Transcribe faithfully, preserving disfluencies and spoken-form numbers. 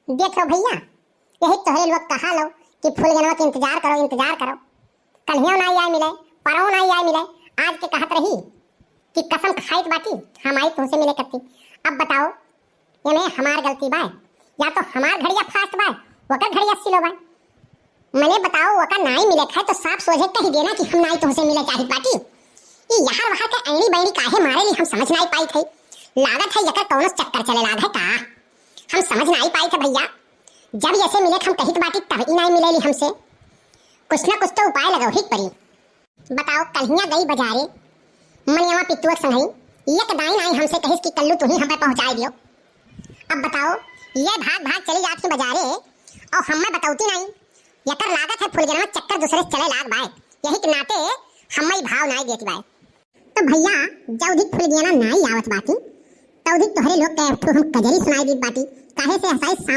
देख लो भइया, यही तोहरे लोग कहा लो कि फुलगेनवा के इंतजार करो, इंतजार करो। कल्हियो नाई आए मिले, परौ नाई आए मिले, आज के कहत रही कि कसम खाइत बाटी हम आई तुहसे मिले कत्ती। अब बताओ, एमे हमार गलती बाय या तो हमार घड़िया fast बाय, ओकर घड़िया slow बाय? मने बताओ, ओका नाई मिले खाए तो साफ सोझे कहि देना कि हम नाई तुहसे मिले चाहित बाटी। ई यार वहार के ऐनी बैनी काहे मारे ली हम समझ नाई पाइत है। लागत है एकर कौनो चक्कर चले लाग है का? हम समझ नाई पाइत है भइया। जब ऐसे मिले हम कहित बाटी तब ई नाई मिले ली हमसे। कुछ ना कुछ तो उपाय लगाओ ही परी। बताओ, कल्हिया गई बजारे, मनियावा पितुआ के संगही एक दाई नाई हमसे कहिस कि कल्लू तुही हमें पहुँचाए दियो। अब बताओ, ये भाग भाग चली जात ही बजारे और हमें बतौती नाई। एकर लागत है फुलगेनवा चक्कर दूसरे से चले लाग बाय, यही के नाते हमें भाव नाई देती बाय। तो भइया, जौधिक फुलगेना नाई आवत बाटी, तौधिक तोहरे लोग के एक ठो हम कजरी सुनाई दीत बाटी। काहे से हसाई